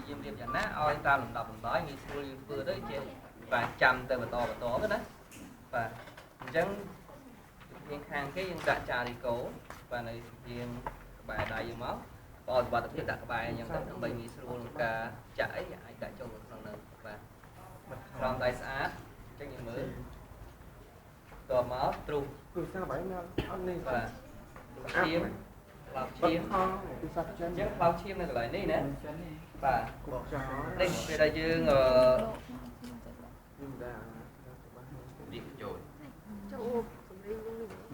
យាមរៀបយ៉ាងណាឲ្យតាមលំដាប់លំដោយងាយស្រួលយើងធ្វើទៅចេះបាទចាំទៅបន្តបន្តទៅណាបាទអញ្ចឹងយើងខាងគេយើងដាក់ចារីកូបាទនៅជាងក្បែរដៃយើងមកបើសុវត្ថិភាពដាក់ក្បែរអញ្ចឹងទៅដើម្បីងាយស្រួលក្នុងការចាក់អីអាចដាក់ចូលក្នុងនោះបាទស្រោមដៃស្អាតអញ្ចឹងយើងមើលតមកទ្រុស ទូរស័ព្ទបាយណាអត់នេះ បាទឈាមក្លោបឈាម ទូរស័ព្ទចិន អញ្ចឹងក្លោបឈាមនៅកន្លែងនេះណាបាទនេះពេលដែលយើងអឺ ខ្ញុំដែរ នេះចូល ចូលសំឡេងនេះ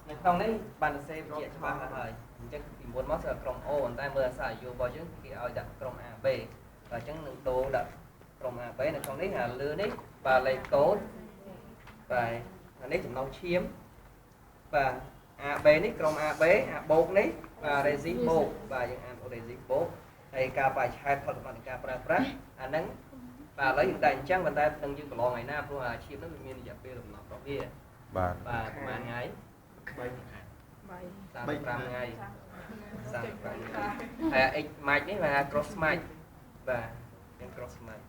នៅក្នុងនេះបានសរសេរបញ្ជាក់ច្បាស់ហើយអញ្ចឹងពីមុនមកស្អាក្រុម O ប៉ុន្តែមើលអាសាអាយុរបស់យើងគេឲ្យដាក់ក្រុម AB បាទអញ្ចឹងនឹងដូរដាក់ក្រុម AB នៅក្នុងនេះអាលើនេះបាទលេខកូដបាទអានេះចំណុះឈាមបាទ AB នេះក្រុម AB អាបូកនេះបាទ resi បូកបាទយើងអាន resi បូកហើយការបរិច្ឆេទផលកំណត់នៃការប្រើប្រាស់អាហ្នឹងបាទឥឡូវយើងតែអញ្ចឹងប៉ុន្តែនឹងយើងប្រឡងថ្ងៃណាព្រោះអាឈាមហ្នឹងវាមានរយៈពេលកំណត់របស់វា បាទ បាទប្រហែលថ្ងៃ 3 35ថ្ងៃ35ថ្ងៃហើយ X match នេះគេថា cross match បាទយើង cross match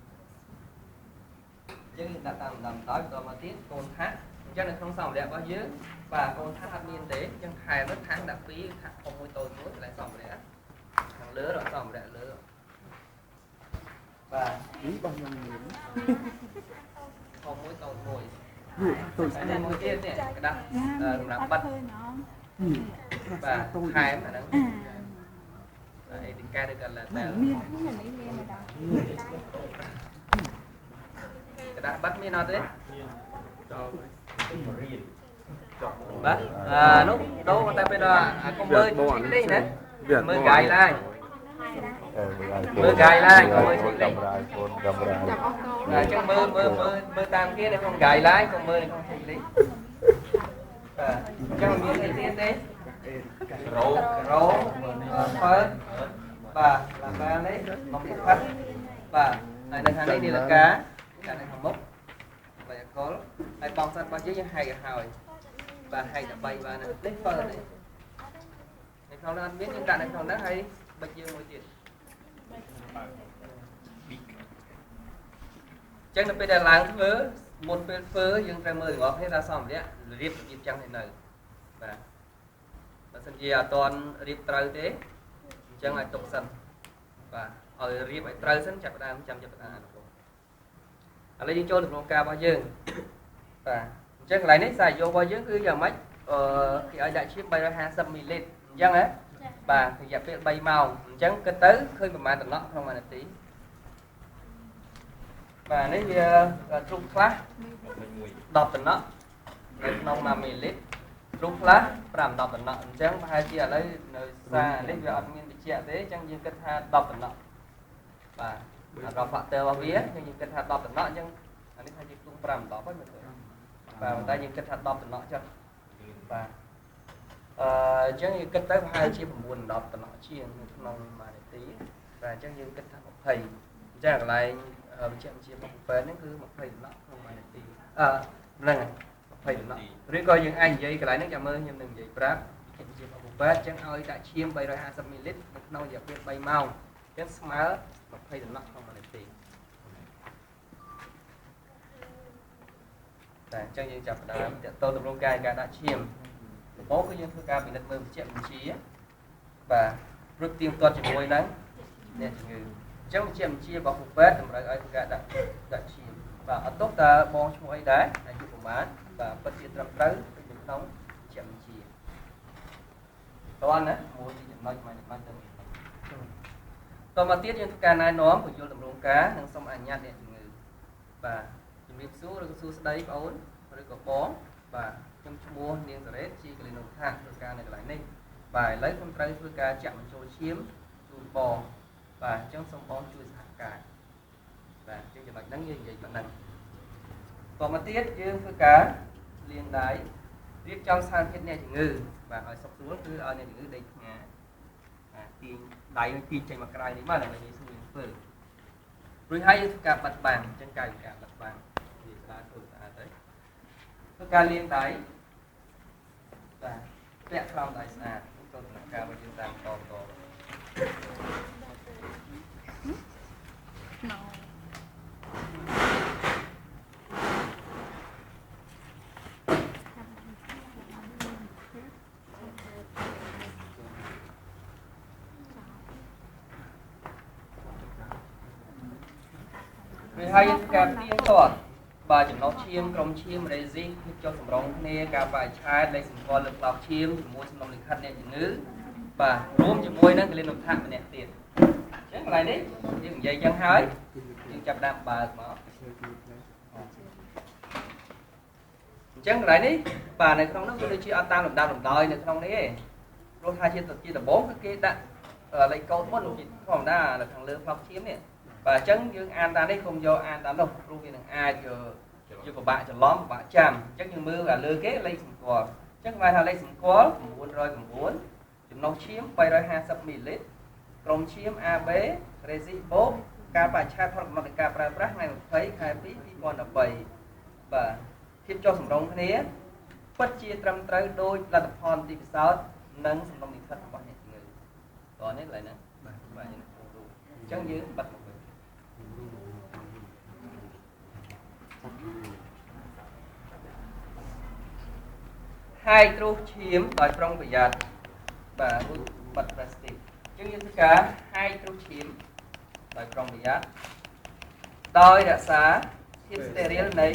យើងដាក់តាមដំដោយបន្តមកទៀតកូនថាក់អញ្ចឹងនៅក្នុងសម្ភារៈរបស់យើងបាទកូនថាក់អត់មានទេអញ្ចឹងថែមទៅថាក់ដាក់2ថាក់ធំមួយតូចមួយកន្លែងសម្ភារៈខាងលើរកសម្ភារៈលើបាទ នេះរបស់ខ្ញុំមាន ធំមួយតូចមួយ យូទូ ហើយនេះមួយទៀតនេះក្តាស់សម្រាប់បិទ ឃើញហ៎ បាទថែមអាហ្នឹងអេទីកែឬក៏ឡាតែ មាននេះមានដល់ ក្តាស់បិទមានអត់ទេ ដល់ បាទអានោះដូរតែពេលដល់អាកុំមើលនេះណាមើល guideline មើល guideline កុំមើល checklist កាមេរ៉ា iPhone កាមេរ៉ា ចាប់អស់កោ អញ្ចឹងមើលមើលមើលមើលតាមគេនៅក្នុង guideline កុំមើលនៅក្នុង checklist បាទអញ្ចឹងមានអីទៀតទេ រោ រ៉ូហ្វើបាទឡាបានេះនំផាត់បាទហើយនៅខាងនេះនីលកាកានៅខាងមុខបីអកលហើយបងសិនរបស់យើងយើងហែកឲ្យហើយបាទហែកតែ3បាននេះហ្វើនេះនៅក្នុងនោះអត់មានយើងដាក់នៅក្នុងហ្នឹងហើយបិចយើងមួយទៀតចឹងនៅពេលដែលឡើងធ្វើមុនពេលធ្វើយើងត្រូវមើលទាំងអស់គ្នាថាសម្ភារៈរៀបរបៀបចឹងហើយនៅបាទបើសិនជាអត់ទាន់រៀបត្រូវទេអញ្ចឹងឲ្យទុកសិនបាទឲ្យរៀបឲ្យត្រូវសិនចាប់ផ្ដើមចាំចាប់ផ្ដើមអនុវត្តឥឡូវយើងចូលទៅក្នុងការរបស់យើងបាទអញ្ចឹងកន្លែងនេះសារយោរបស់យើងគឺយ៉ាងម៉េចអឺគេឲ្យដាក់ឈាម350មីលីលីត្រអញ្ចឹងហ៎បាទរយៈពេល3ម៉ោងអញ្ចឹងគិតទៅឃើញប្រហែលតំណក់ក្នុង1នាទីបាទនេះវាទ្រុបខ្លះ10តំណក់នៅក្នុង1មីលីលីត្រទ្រុបខ្លះ5 10តំណក់អញ្ចឹងប្រហែលជាឥឡូវនៅសារនេះវាអត់មានបញ្ជាក់ទេអញ្ចឹងយើងគិតថា10តំណក់បាទអត់ factor របស់វាយើងគិតថា10តំណក់អញ្ចឹងអានេះថាជាខ្ទង់5 10ហើយមើលទៅបាទប៉ុន្តែយើងគិតថា10តំណក់ចុះបាទអឺអញ្ចឹងយើងគិតទៅប្រហែលជា9 10តំណក់ជាងនៅក្នុង1នាទីបាទអញ្ចឹងយើងគិតថា20អញ្ចឹងកន្លែងបញ្ជាក់ជា27ហ្នឹងគឺ20តំណក់ក្នុង1នាទីអឺហ្នឹងហើយ20តំណក់ឬក៏យើងអាចនិយាយកន្លែងហ្នឹងចាំមើលខ្ញុំនឹងនិយាយប្រាប់ជា27អញ្ចឹងឲ្យដាក់ឈាម350មីលីលីត្រនៅក្នុងរយៈពេល3ម៉ោងអញ្ចឹងស្មើ20តំណក់ក្នុង1នាទីតែអញ្ចឹងយើងចាប់ផ្ដើមតទៅតម្រង់ការដាក់ឈាមដំបូងគឺយើងធ្វើការពិនិត្យមើលបញ្ជាក់បញ្ជាបាទព្រឹកទៀងទាត់ជាមួយនឹងអ្នកជំងឺអញ្ចឹងបញ្ជាក់បញ្ជារបស់គ្រូពេទ្យតម្រូវឲ្យធ្វើការដាក់ឈាមបាទអត់ទុកតើបងឈ្មោះអីដែរអាយុប្រមាណបាទពិតជាត្រឹមត្រូវនៅក្នុងបញ្ជាក់បញ្ជាតោះណាមួយចំណុចមួយចំណុចទៅតមកទៀតយើងធ្វើការណែនាំពន្យល់តម្រង់ការនិងសូមអនុញ្ញាតអ្នកជំងឺបាទជំរាបសួរឬក៏សួស្តីបងអូនឬក៏បងបាទខ្ញុំឈ្មោះនាងសារ៉េតជាកលិនុថាធ្វើការនៅកន្លែងនេះបាទឥឡូវខ្ញុំត្រូវធ្វើការចាក់បញ្ចូលឈាមជូនបងបាទអញ្ចឹងសូមបងជួយសហការបាទអញ្ចឹងចំណុចហ្នឹងយើងនិយាយប៉ុណ្ណឹងតមកទៀតយើងធ្វើការលាងដៃរៀបចំស្ថានភាពអ្នកជំងឺបាទឲ្យសុខស្រួលគឺឲ្យអ្នកជំងឺដេកផ្ងាបាទទាញដៃនឹងទាញចេញមកក្រៅនេះមកដើម្បីងាយស្រួលធ្វើរួចហើយយើងធ្វើការបិទបាំងអញ្ចឹងកាយវិការបិទបាំងនិយាយស្ដារធ្វើស្អាតទៅធ្វើការលាងដៃ បាទពាក់ក្រោមដៃស្អាតចូលដំណាក់កាលរបស់យើងតាមតត វាហើយការទៀងទាត់បាទចំណុះឈាមក្រុមឈាមរេស៊ីសភាពចុះសម្រុងគ្នាការបរិច្ឆេទលេខសម្គាល់លើផ្លោកឈាមជាមួយសំណុំលិខិតអ្នកជំងឺបាទរួមជាមួយនឹងកលិនដ្ឋៈម្នាក់ទៀតអញ្ចឹងកន្លែងនេះយើងនិយាយចឹងហើយយើងចាប់ដើមបើកមកអញ្ចឹងកន្លែងនេះបាទនៅក្នុងនោះគឺដូចជាអត់តាមលំដាប់លំដោយនៅក្នុងនេះទេព្រោះថាជាដំបូងគឺគេដាក់លេខកូដមុនធម្មតានៅខាងលើផ្លោកឈាមនេះបាទអញ្ចឹងយើងអានតាមនេះកុំយកអានតាមនោះព្រោះវានឹងអាចយកពិបាកច្រឡំពិបាកចាំអញ្ចឹងយើងមើលអាលើគេលេខសម្គាល់អញ្ចឹងគេថាលេខសម្គាល់909ចំណុះឈាម350មីលីលីត្រក្រុមឈាម AB រេស៊ីបូកការបរិច្ឆេទផលកំណត់នៃការប្រើប្រាស់ថ្ងៃ20ខែ2 2013បាទភាពចុះសម្រុងគ្នាពិតជាត្រឹមត្រូវដោយលទ្ធផលទីពិសោធន៍និងសំណុំលិខិតរបស់អ្នកជំងឺតោះនេះកន្លែងហ្នឹងបាទយើងអញ្ចឹងយើងបិទមកវិញហើយទ្រុសឈាមដោយប្រុងប្រយ័ត្នបាទរួចបិទប្លាស្ទិកអញ្ចឹងយើងធ្វើការហាយទ្រុសឈាមដោយប្រុងប្រយ័ត្នដោយរក្សាភាពស្តេរីលនៃ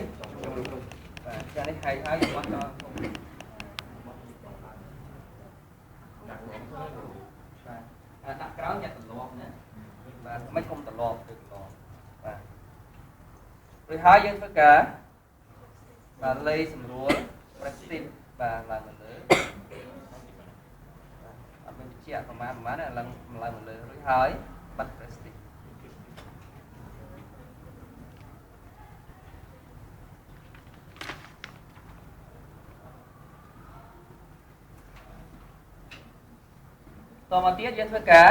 បាទចានេះហាយហើយរបស់ដល់បាទដាក់ក្រោយញាក់ទម្លាប់ណាបាទមិនកុំទម្លាប់ទៅទម្លាប់បាទរួចហើយយើងធ្វើការបាទលៃសម្រួលប្លាស្ទិកបាទឡើងមកលើអត់មានបញ្ជាក់ប្រមាណឡើងមកលើរួចហើយបិទប្លាស្ទិកតមកទៀតយើងធ្វើការ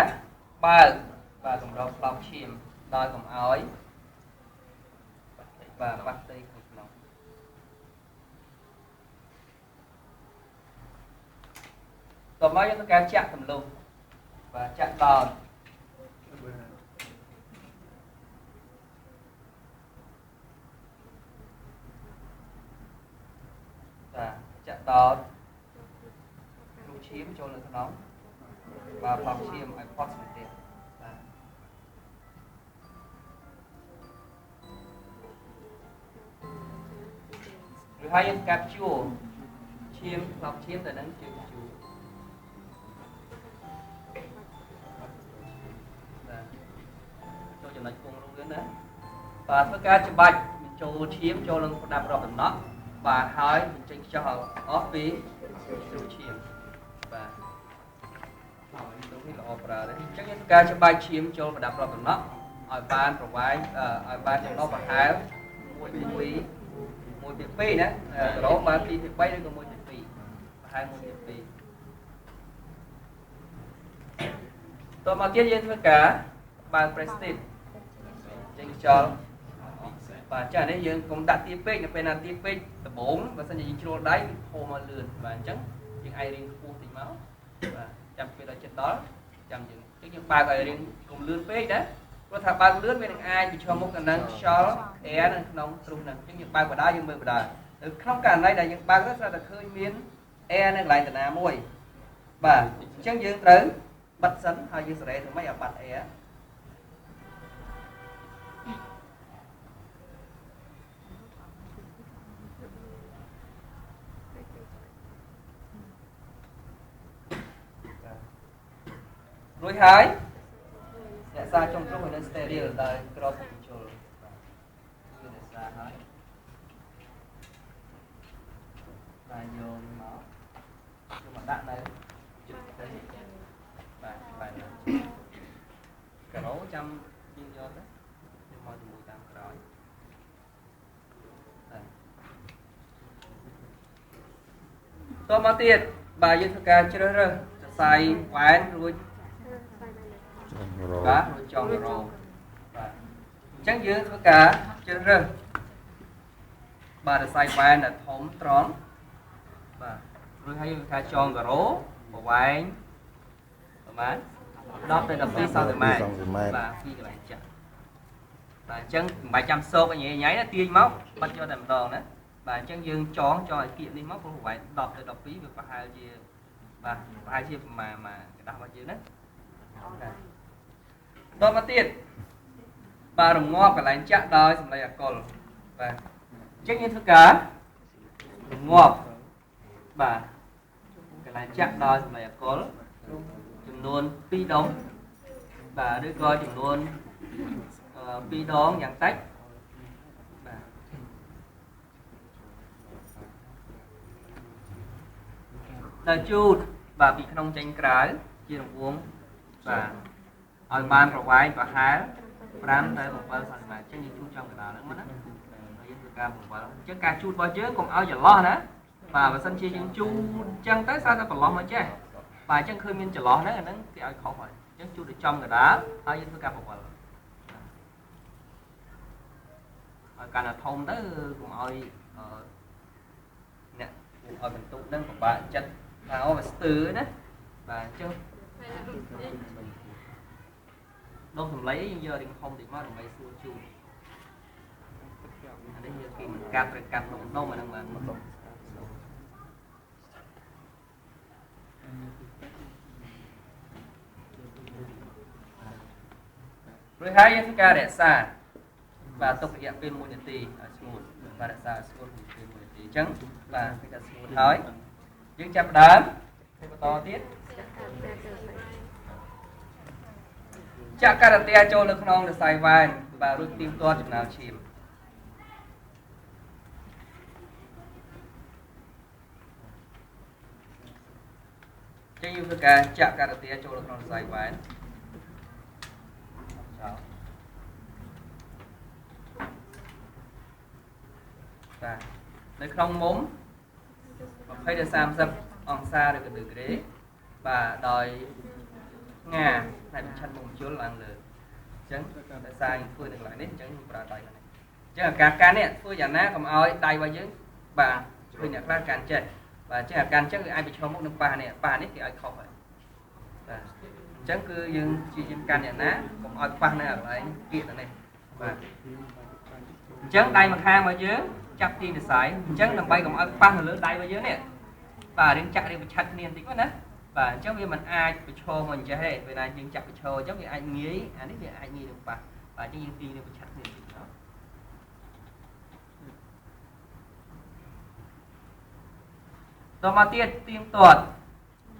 បើកបាទកម្រោផ្លោកឈាមដោយកុំឲ្យបាទបាក់ផ្ទៃក្នុងក្នុងតមកយើងធ្វើការចាក់ទម្លុះបាទចាក់ដោតបាទចាក់ដោតរូបឈាមចូលនៅក្នុងបាទផ្លោកឈាមឲ្យផុតសម្ពាធបាទឬហើយយើងកាត់ជួរឈាមផ្លោកឈាមទៅនឹងជើងជួរបាទចូលចំណុចគង់រូយើងណាបាទធ្វើការច្បាច់បញ្ចូលឈាមចូលនឹងផ្ដាប់រាប់ដំណក់បាទហើយបញ្ចេញខ្យល់អស់ពីជ្រុះឈាមបាទនេះល្អប្រើទេអញ្ចឹងយើងធ្វើការច្បាច់ឈាមចូលប្រដាប់រាប់ដំណក់ឲ្យបានប្រវែងឲ្យបានចំណុះប្រហែល1 2 1 2 2ណាក្រោមបាន2 3ឬក៏1 2ប្រហែល1 2តមកទៀតយើងធ្វើការបើក prestige ចេញខ្យល់បាទចានេះយើងកុំដាក់ទាពេកនៅពេលណាទាពេកដំបូងបើសិនជាយើងជ្រុលដៃវាហូរមកលឿនបាទអញ្ចឹងយើងអាចរៀងខ្ពស់តិចមកបាទចាំពេលដល់ចិត្តដល់ចាំយើងអញ្ចឹងយើងបើកឲ្យរៀងកុំលឿនពេកណាព្រោះថាបើកលឿនវានឹងអាចប្រឈមមុខទៅនឹងខ្យល់ air នៅក្នុងទ្រុសហ្នឹងអញ្ចឹងយើងបើកបដាយើងមើលបដានៅក្នុងករណីដែលយើងបើកទៅស្រាប់តែឃើញមាន air នៅកន្លែងតាណាមួយបាទអញ្ចឹងយើងត្រូវបិទសិនហើយយើងសេរីធ្វើម៉េចឲ្យបាត់ air រួចហើយរក្សាចុងទ្រុងឲ្យនៅ steril ដោយក្របបញ្ចូលបាទគឺរក្សាហើយបាទយកមកយកមកដាក់នៅជិតទៅបាទបាទការ៉ូចាំយើងយកទៅយកមកជាមួយតាមក្រោយបាទតមកទៀតបាទយើងធ្វើការជ្រើសរើសសរសៃវ៉ែនរួចបាទរួចចង់រោបាទអញ្ចឹងយើងធ្វើការជ្រើសរើសបាទសរសៃវ៉ែនដែលធំត្រង់បាទ រួចហើយយើងថាចងការ៉ូប្រវែងប្រហែល10ទៅ12សង់ទីម៉ែត្របាទពីកន្លែងចាក់បាទអញ្ចឹងមិនបាច់ចាំសោកញ៉ៃញ៉ៃណាទាញមកបាត់យកតែម្ដងណាបាទអញ្ចឹងយើងចងចងឲ្យគៀកនេះមកព្រោះប្រវែង10ទៅ12វាប្រហែលជាបាទប្រហែលជាប្រមាណមកกระดาษរបស់យើងណាបាទតមកទៀតបាទរងាប់កន្លែងចាក់ដោយសម្លេងអាកុលបាទអញ្ចឹងយើងធ្វើការរងាប់បាទកន្លែងចាក់ដោយសម្លេងអាកុលចំនួន2ដុំបាទឬក៏ចំនួន2ដងយ៉ាងតិចបាទដល់ជូតបាទពីក្នុងចេញក្រៅជារង្វង់បាទឲ្យបានប្រវែងប្រហែល5ទៅ7សង់ទីម៉ែត្រអញ្ចឹងយើងជូតចំកណ្ដាលហ្នឹងមកណាហើយយើងធ្វើការ7អញ្ចឹងការជូតរបស់យើងកុំឲ្យច្រឡោះណាបាទបើសិនជាយើងជូតអញ្ចឹងទៅសារតែប្រឡោះមកចេះបាទអញ្ចឹងឃើញមានច្រឡោះហ្នឹងអាហ្នឹងគេឲ្យខុសហើយអញ្ចឹងជូតឲ្យចំកណ្ដាលហើយយើងធ្វើការ7ឲ្យកាន់តែធំទៅកុំឲ្យអ្នកឲ្យបន្ទុកហ្នឹងពិបាកចិត្តថាអូវាស្ទើណាបាទអញ្ចឹងដុំសម្លៃយើងយករៀងធំតិចមកដើម្បីស្រួលជូតអានេះយើងគេមិនកាត់ឬកាត់ដុំដុំអាហ្នឹងបាទរួចហើយយើងធ្វើការរក្សាបាទទុករយៈពេល1នាទីឲ្យស្ងួតបាទរក្សាឲ្យស្ងួតរយៈពេល1នាទីអញ្ចឹងបាទគឺថាស្ងួតហើយយើងចាប់ផ្ដើមធ្វើបន្តទៀតចាក់ការ៉ាតេចូលនៅក្នុងសរសៃវ៉ែនបាទរួចទៀងទាត់ចំណោលឈាមចឹងយើងធ្វើការចាក់ការ៉ាតេចូលនៅក្នុងសរសៃវ៉ែនចោលបាទនៅក្នុងមុំ20ទៅ30អង្សាឬក៏ដឺក្រេបាទដោយងាផ្នែកបញ្ឆិតមុំជុលឡើងលើអញ្ចឹងដោយសារយើងធ្វើនៅកន្លែងនេះអញ្ចឹងយើងប្រើដៃនេះអញ្ចឹងអាការកាន់នេះធ្វើយ៉ាងណាកុំឲ្យដៃរបស់យើងបាទឃើញអ្នកខ្លះកាន់ចេះបាទអញ្ចឹងអាកាន់អញ្ចឹងវាអាចប្រឈមមុខនឹងប៉ះនេះប៉ះនេះគេឲ្យខុសហើយបាទអញ្ចឹងគឺយើងជាយើងកាន់យ៉ាងណាកុំឲ្យប៉ះនៅកន្លែងគៀកទៅនេះបាទអញ្ចឹងដៃម្ខាងរបស់យើងចាប់ទីសរសៃអញ្ចឹងដើម្បីកុំឲ្យប៉ះនៅលើដៃរបស់យើងនេះបាទរៀងចាក់រៀងប្រឆាត់គ្នាបន្តិចមកណាបាទអញ្ចឹងវាមិនអាចប្រឈមមកអញ្ចេះទេពេលណាយើងចាក់ប្រឈមអញ្ចឹងវាអាចងាយអានេះវាអាចងាយនឹងប៉ះបាទអញ្ចឹងយើងទីនឹងប្រឆាត់គ្នាបន្តិចមកតមកទៀតទៀងទាត់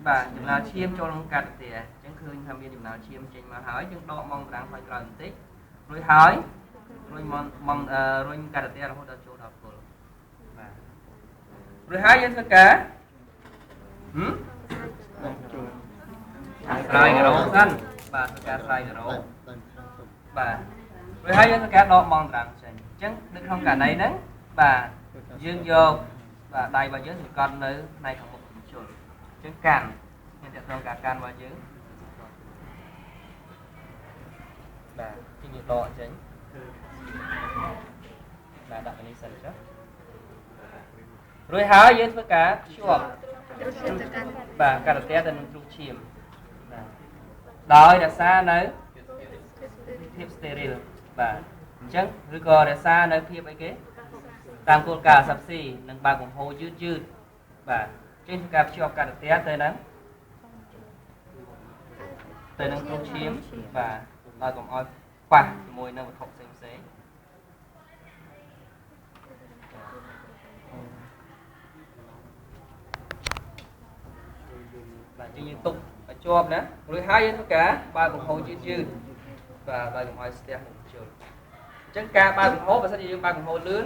បាទចំណោលឈាមចូលក្នុងកាត់ទេអញ្ចឹងឃើញថាមានចំណោលឈាមចេញមកហើយយើងដកម៉ងត្រាំងថយក្រោយបន្តិចរួចហើយរុញម៉ងរុញកាត់ទេរហូតដល់ចូលដល់គល់បាទរួចហើយយើងធ្វើការស្រាយការ៉ូសិនបាទធ្វើការស្រាយការ៉ូបាទរួចហើយយើងធ្វើការដកម៉ងត្រាំងចេញអញ្ចឹងនៅក្នុងករណីហ្នឹងបាទយើងយកបាទដៃរបស់យើងសង្កត់នៅផ្នែកខាងមុខជុលអញ្ចឹងកាន់មានតែក្នុងការកាន់របស់យើងបាទយើងដកចេញបាទដាក់នេះសិនចុះរួចហើយយើងធ្វើការភ្ជាប់បាទការ៉ាតេទៅនឹងទ្រូងឈាមបាទដោយរក្សានៅភាពស្តេរីលបាទអញ្ចឹងឬក៏រក្សានៅភាពអីគេតាមគោលការណ៍សាប់ស៊ីនិងបើកបង្ហូរយឺតយឺតបាទចេញធ្វើការភ្ជាប់ការ៉ាតេទៅនឹងទ្រូងឈាមបាទដោយកុំឲ្យប៉ះជាមួយនឹងវត្ថុផ្សេងផ្សេងបាទជាងយើងទុកឲ្យជាប់ណារួចហើយយើងធ្វើការបើកបង្ហូរយឺតយឺតបាទបើកុំឲ្យស្ទះមុខជុលអញ្ចឹងការបើកបង្ហូរបើសិនជាយើងបើកបង្ហូរលឿន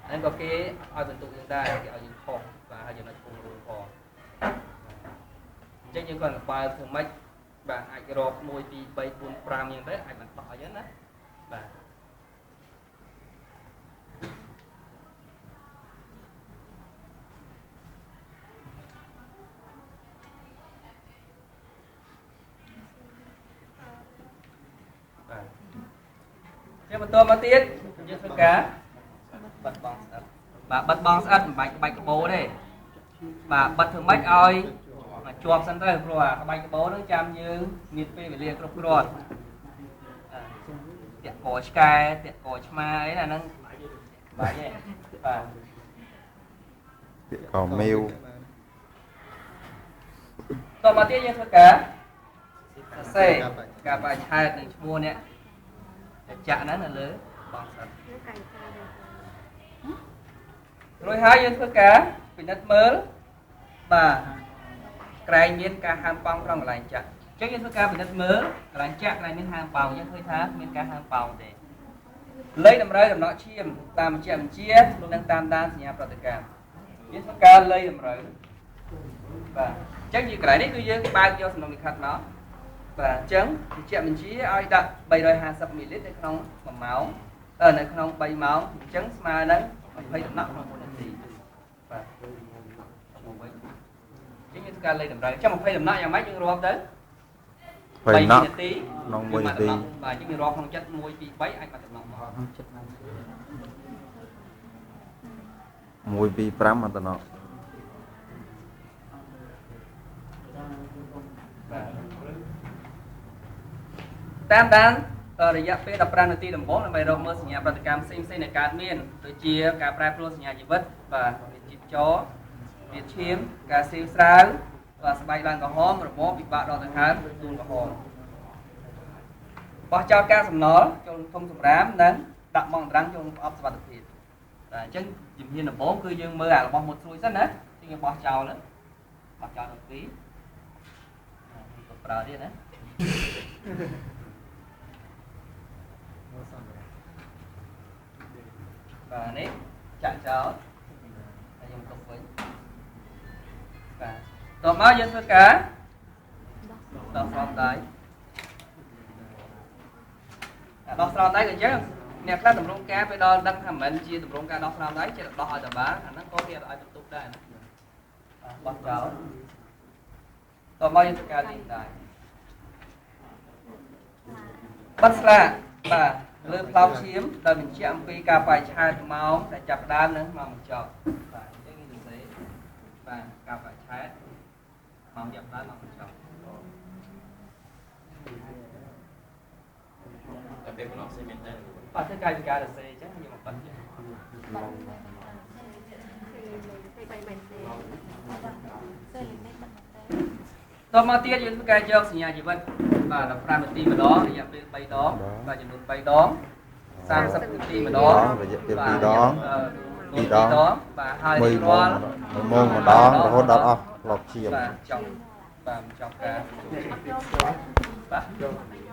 ហ្នឹងក៏គេឲ្យបន្ទុកយើងដែរគេឲ្យយើងខុសបាទហើយយើងឲ្យពងរូផងអញ្ចឹងយើងគាត់បើកធ្វើម៉េចបាទអាចរក1 2 3 4 5អញ្ចឹងទៅអាចបន្តអញ្ចឹងណាបាទ ចឹងបន្តមកទៀតយើងធ្វើការបិទបងស្អិតបាទបិទបងស្អិតមិនបាច់ក្បាច់ក្បោទេ បាទបិទធ្វើម៉េចឲ្យជាប់សិនទៅព្រោះអាក្បាច់ក្បូរហ្នឹងចាំយើងមានពេលវេលាគ្រប់គ្រាន់តាក់កឆ្កែតាក់កឆ្មាអីណាហ្នឹងបាទទេបាទ ពាក្យកមេវ តមកទៀតយើងធ្វើការសរសេរការបរិច្ឆេទនឹងឈ្មោះអ្នកចាក់ហ្នឹងនៅលើបងសិនរួចហើយយើងធ្វើការពិនិត្យមើលបាទក្រែងមានការហាមប៉ោងត្រង់កន្លែងចាក់អញ្ចឹងយើងធ្វើការពិនិត្យមើលកន្លែងចាក់កន្លែងមានហាមប៉ោងយើងឃើញថាមានការហាមប៉ោងទេលេខតម្រូវដំណក់ឈាមតាមបញ្ជាបញ្ជានិងតាមដានសញ្ញាប្រតិកម្មយើងធ្វើការលេខតម្រូវបាទអញ្ចឹងយើងកន្លែងនេះគឺយើងបើកយកសំណុំលិខិតមកបាទអញ្ចឹងបញ្ជាបញ្ជាឲ្យដាក់350មីលីលីត្រនៅក្នុង1ម៉ោងនៅក្នុង3ម៉ោងអញ្ចឹងស្មើនឹង20ដំណក់ក្នុង1នាទីបាទមកវិញអញ្ចឹងយើងធ្វើការលេខតម្រូវអញ្ចឹង20ដំណក់យ៉ាងម៉េចយើងរាប់ទៅ 3ដំណក់ នាទី ក្នុង1នាទីបាទអញ្ចឹងយើងរាប់ក្នុងចិត្ត1 2 3អាចបាត់ដំណក់មក ចិត្ត 1 2 5មកដំណក់បាទតាមដានរយៈពេល15នាទីដំបូងដើម្បីរកមើលសញ្ញាប្រតិកម្មផ្សេងៗដែលកើតមានដូចជាការប្រែប្រួលសញ្ញាជីវិតបាទមានជីពចរមានឈាមការសេវស្រាវបាទស្បែកឡើងក្រហមរបបពិបាកដកដង្ហើមទូលក្រហមបោះចោលការសំណល់ចូលធំសម្រាមនិងដាក់ម៉ងត្រាំងចូលប្រអប់សុវត្ថិភាពបាទអញ្ចឹងជំហានដំបូងគឺយើងមើលអារបស់មុតស្រួយសិនណាយើងបោះចោលហ្នឹងបោះចោលទាំងពីរក៏ប្រើទៀតណាបាទនេះចាក់ចោលហើយយើងទុកវិញបាទតមកយើងធ្វើការដោះស្រោមដៃដោះស្រោមដៃក៏អញ្ចឹងអ្នកខ្លះតម្រង់ការពេលដល់ដឹងថាមិនមែនជាតម្រង់ការដោះស្រោមដៃចេះតែដោះឲ្យតបានអាហ្នឹងក៏គេឲ្យបន្ទុកដែរណាបោះចោលតមកយើងធ្វើការលាងដៃបិទស្លាកបាទលើផ្លោងឈាមដោយបញ្ជាក់អំពីការបរិច្ឆេទម៉ោងដែលចាប់ផ្ដើមនិងម៉ោងបញ្ចប់បាទអញ្ចឹងយើងសរសេរបាទការបរិច្ឆេទម៉ោងចាប់ផ្ដើមម៉ោងបញ្ចប់ តែពេលកំណត់សេមែនតើ បាទធ្វើកាយវិការសរសេរអញ្ចឹងយើងមកបិទទៀតតមកទៀតយើងធ្វើការយកសញ្ញាជីវិតបាទ15នាទីម្ដងរយៈពេល3ដងបាទចំនួន3ដង30នាទីម្ដង រយៈពេល2ដង 2ដងបាទហើយរាល់ 1ម៉ោងម្ដងរហូតដល់អស់ក្លប់ឈាម បាទចប់បាទចប់ការបាទ